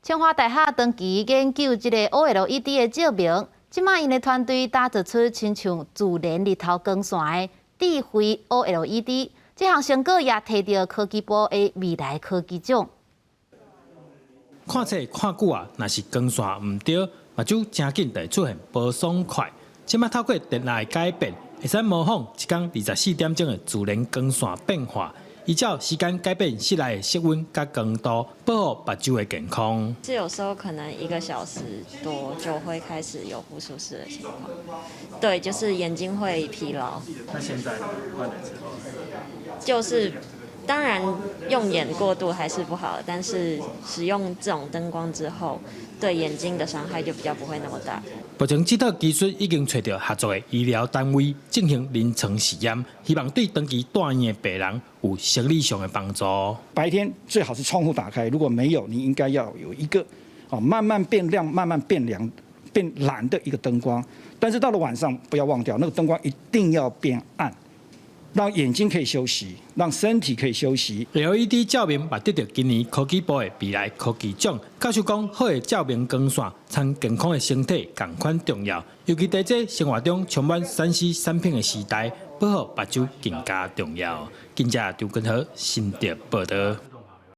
清華大學長期研究這个 OLED 的照明，這擺𪜶的團隊打造出親像自然日頭光線的智慧 OLED，這項成果也提著科技部的未來科技獎。看冊看久啊，若是光線毋對，目睭誠緊就會出現無爽快。這擺透過電壓的改變，會使模仿一工24點鐘的自然光線變化，依照時間改變室內的色溫佮光度，保護目睭的健康。是有時候可能一個小時多就會開始有不舒適的情況，對，就是眼睛會疲勞。那現在換了之後，就是當然用眼過度還是不好，但是使用這種燈光之後，對眼睛的傷害就比較不會那麼大。目前這套技術已經揣著合作的醫療單位進行臨床試驗，希望對長期戴眼的病人有生理上的幫助。白天最好是窗戶打開，如果沒有，你應該要有一個哦慢慢變亮、慢慢變涼、變藍的一個燈光。但是到了晚上，不要忘掉那個燈光一定要變暗，讓眼睛可以休息，讓身體可以休息。 LED 照明嘛得著今年科技部的未來科技獎。教授講，好的照明光線，參健康的身體仝款重要。尤其佇這生活中充滿3C 產品的時代，保護目睭更加重要。記者張根和新竹報導。